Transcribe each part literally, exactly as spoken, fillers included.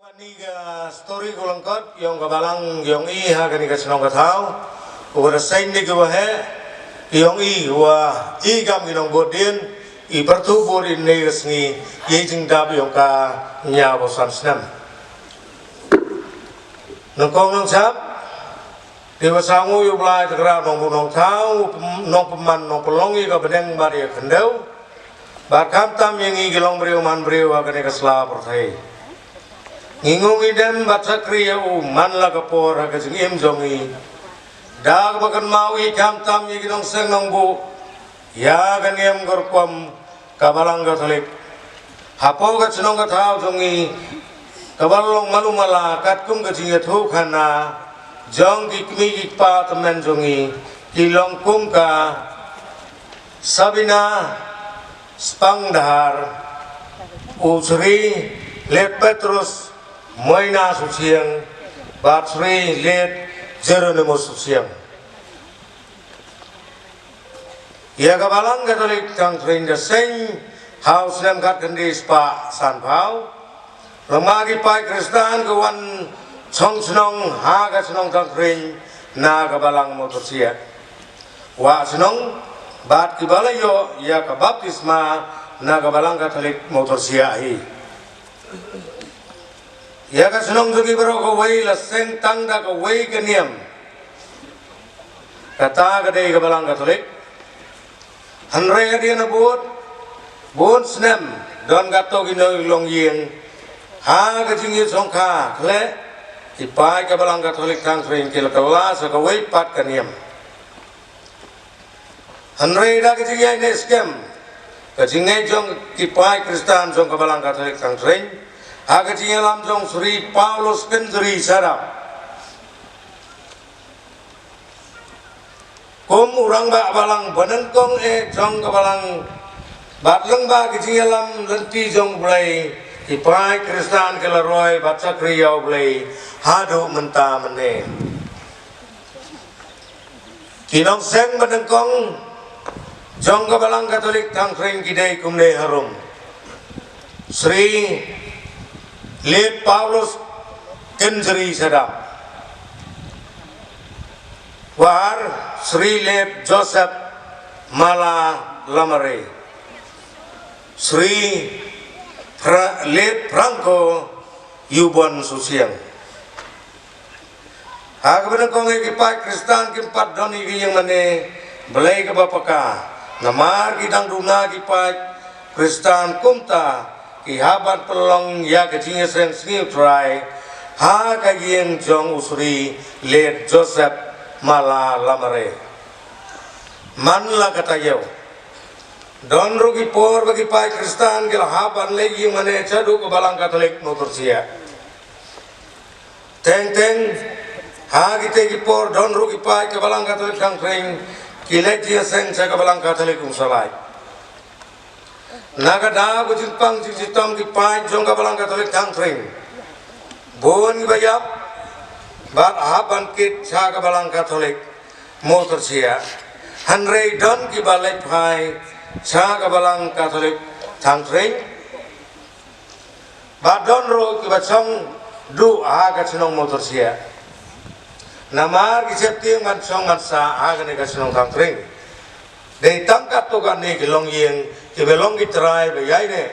Kani ka story ko langkot yong ka balang yong i ha kani ka chnong ka thaw. Ko ka seng ni ki wa he yong i wa i kam ki nong bot din i pertu bot in ni ka sngi ye jing dap yong ka nya bo san snem. Nong kong nong chap. Di wa sangu yu blai takra nong bu nong thaw nong peman nong pelong i ka beneng bar ya kendau. Ba kam tam yang i ki long briew man briew ha kani ka sla perthai. Ngi ngu ngi dem ba chakri ya u man la ka por ha ka jingim jong i. Da ka ba kan mau i kam tam ya ki nong seng nong bu ya ka niam gorkom ka balang Katholik. Hapo ka chnong ka thaw jong i ka ba long malu mala kat kum ka jing ya thu khana jong ki kmi ki pa temen jong i ki long kum ka Sabina Spangdahar, u Sri Let Petrus Moina Susiang, bad Sri Let Jeronimo Susiang. Ia ka balang Katholik Tangtring da seng hau snem kat kendi spa san pau. Lama ki pai Kristan ka wan chong chnong ha ka chnong Tangtring na ka balang Motorsia. Wa chnong bad ki bala yo ia ka baptisma na ka balang Katholik Motorsia hi. Ia ka chnong jong ki baro ka wei la seng tang da ka wei ka niam. Kata ka dei ka balang Katholik. Hanrei ka dei na bot bun snem don ka to ki noi long ying ha ka jing yut song ka khle ki pai ka balang Katholik Tangtring ki la ka la sa ka wei pat ka niam. Hanrei da ka jing yai ne skem ka jing ngai jong ki pai Kristan jong ka balang Katholik Tangtring ha ka jing yalam jong Sri Paulus Kendri Sarap. Kum urang ba balang banengkong e jong ka balang bat leng ba ki jing yalam lenti jong Blei ki pai Kristan ki la roi bat chakri yau Blei hadu menta mene. Ki nong seng banengkong jong ka balang Katholik Tangtring ki dei kumne harum. Sri Let Paulus Kendri Sadap. War Sri Let Joseph Mala Lamare. Sri Fra Let Franco Yubon Susiang. Ha ka bynta kong e ki pai Kristan kim pat don i ki ïing mane Blei ka ba paka. Namar ki dang duna ki pai Kristan kumta ki haban pelong ïa ka jingïaseng sngi u Trai ha ka ïing jong u Sri Let Joseph Mala Lamare. Man la ka taïew don ruh ki por ba ki pai Kristan ki la haban leit ïing mane cha duk ka balang Katholik Motorsia. Teng teng ha kite ki por don ruh ki pai ka balang Katholik Tangtring ki leit ïaseng cha ka balang Katholik Umsalai. Na ka daw ka jingpang jingshitom ki pai jong ka balang Katholik Tangtring bun ki ba ïap bad haban kit cha ka balang Katholik Motorsia. Hanrei don ki ba leit phai cha ka balang Katholik Tangtring. Ba don ruh ki ba chong duh ha ka chnong Motorsia. Namar ki chep tieng ban chong ban sa ha kane ka chnong Tangtring. Dei tang katto katne ki long ïing ki ba long ki trai ba ïai ne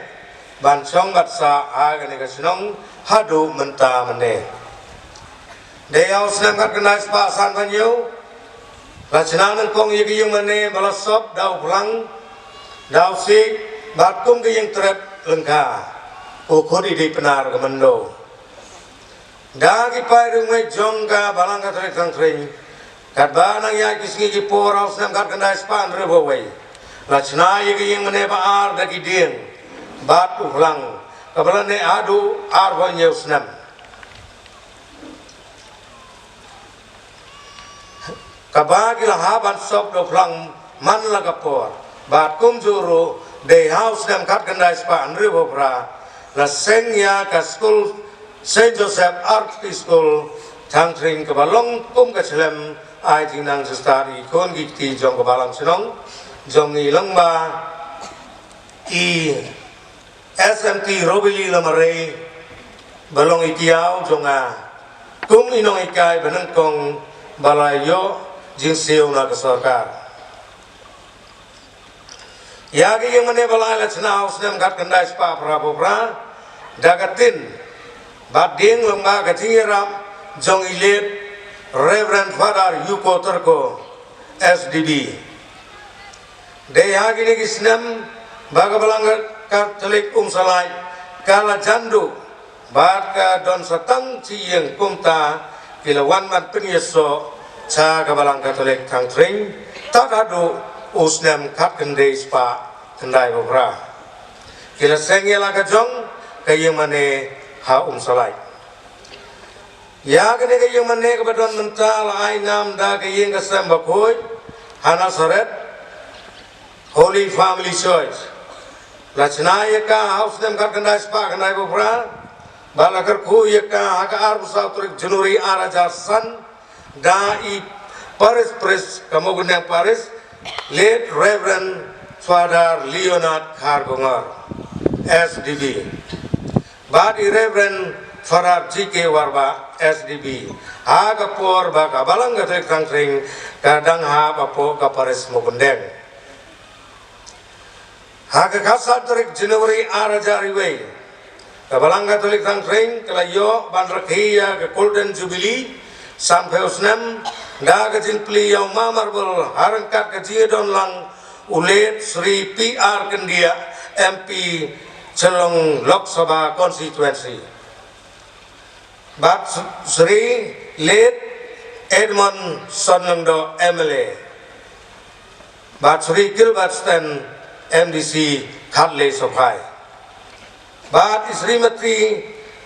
ban chong ban sa ha kane ka chnong haduh mynta mynne. Dei ïa u snem khatkhyndai spah san phew hynñiew la chna nyngkong ïa ka ïing mane ba la sop da u phlang da u sik bad kum ka ïing trep lyngkha. U khut i dei Pnar ka Mando. Da ki pai rungwei jong ka balang Katholik Tangtring katba nang ïa ki sngi ki por ha u snem khatkhyndai spah hynriewphew wei la chna ïa ka ïing mane ba ar da ki dieng bad u phlang kaba la ne haduh arphew hynñiew snem. Kaba ki la hap ban sop da u phlang man la ka por bad kumjuh ruh dei ha u snem khatkhyndai spah hynriewphew phra la seng ïa ka skul Saint Joseph R P School Tangtring kaba long kum ka chlem ai jingnang jingstad ïa ki khun ki kti jong ka balang shnong jong ngi lyngba i S M T Robili Lamarei, ba long i kiaw jong nga kum i nonghikai ba nyngkong ba la ïoh jingsiew na ka sorkar. Ïa ka ïing mane ba la ai la chna ha u snem khatkhyndai spah phra phew phra da ka tin bad dieng lyngba ka jingïarap jong i late Reverend Father Yuko Terko, S D B. Dei ha kine ki snem ba ka Balang Katholik Umsalai ka la jan duh bad ka don sa tang shi ïing, kumta ki la wan ban pynïasoh sha ka Balang Katholik Thangthring tad haduh u snem khatkhyndai spah khyndai phew phra. Ki la seng ïa la ka jong ka ïing mane ha Umsalai. Ïa kane ka ïing mane kaba don mynta la ai nam da ka ïing ka sem bakhuid ha Nasareth Holy Family Church. La chna ïa ka ha u snem khatkhyndai spah khyndai phew phra bad la kyrkhu ïa ka ha ka arphew saw tarik January ar hajar san da i Parish Priest ka Mawkyndeng Parish, late Reverend Father Leonard Kharkongor, S D B. Bad i Reverend Father G K Warbah, S D B, ha ka por ba ka Balang Katholik Thangthring ka dang hap hapoh ka Parish Mawkyndeng. Ha ka khatsan tarik January ar hajar wei, ka Balang Katholik Thangthring ka la ïoh ban rakhe ïa ka Golden Jubilee sanphew snem da ka jingplie ïa u ma marble ha ryngkat ka jingdon lang u late Shri P R Kyndiah, M P Shillong Lok Sabha Constituency, bad Shri late Edmondson Lyngdoh, M L A, bad Shri Gilbert Sten, M D C Khatlei Sophai, bad Shrimati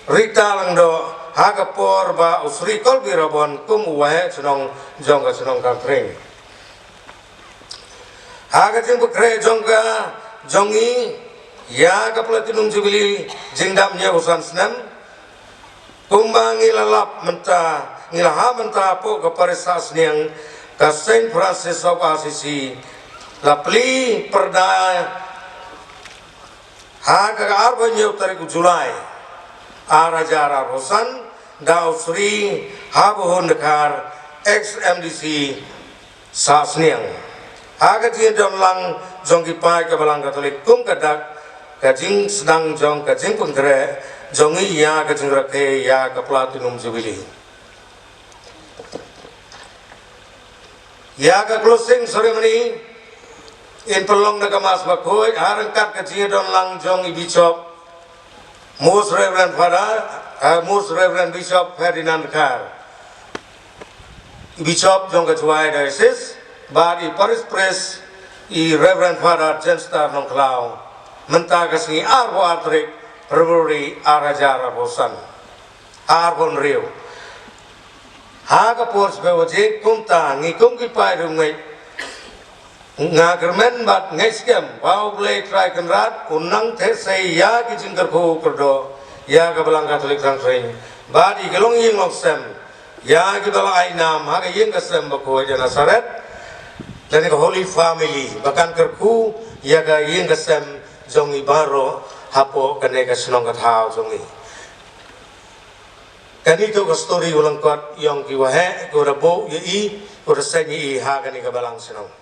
Rita Lyngdoh ha ka por ba u Shri Kolbi Rabon kum u waheh chnong jong ka chnong Thangthring. Ha ka jingpynkhreh jong ka jong ngi ïa ka Platinum Jubilee jingdap hynñiewphew san snem, kumba ngi la lap mynta, ngi la hap mynta hapoh ka Parish Sahsniang, ka Saint Francis of Assisi la plie pyrda ha ka arphew hynñiew tarik u July ar hajar arphew san da u Shri Habahun Dkhar, ex M D C Sahsniang, ha ka jingdon lang jong ki paid ka Balang Katholik kum ka dak ka jingsdang jong ka jingpynkhreh jong ngi ïa ka jingrakhe ïa ka Platinum Jubilee. Ïa ka closing ceremony in pynlong da ka Mass bakhuid ha ryngkat ka jingdon lang jong i Bishop Most Reverend Father, eh, Most Reverend Bishop Ferdinand Dkhar, i Bishop jong ka Jowai Diocese, bad i Parish Priest, i Reverend Father Jenstar Nongkhlaw, mynta ka sngi arphew ar tarik February ar hajar arphew san, arphew hynriew. Ha ka por shiphew baje kumta ngi kum ki paid riewngeit nga kyrmen bad ngeit skhem ba U Blei Trai Kynrad un nang theh sei ïa ki jingkyrkhu kyrdoh ïa ka Balang Katholik Thangthring bad ïa ki longïing longsem, ïa kiba la ai nam ha ka ïing ka sem bakhuid ïa Nasareth lane ka Holy Family, ba kan kyrkhu ïa ka ïing ka sem jong ngi baroh hapoh kane ka shnong ka thaw jong ngi. Kane to ka story u lyngkot jong ki waheh, ki wa da buh ïa i, ki wa da seng ïa i ha kane ka balang shnong.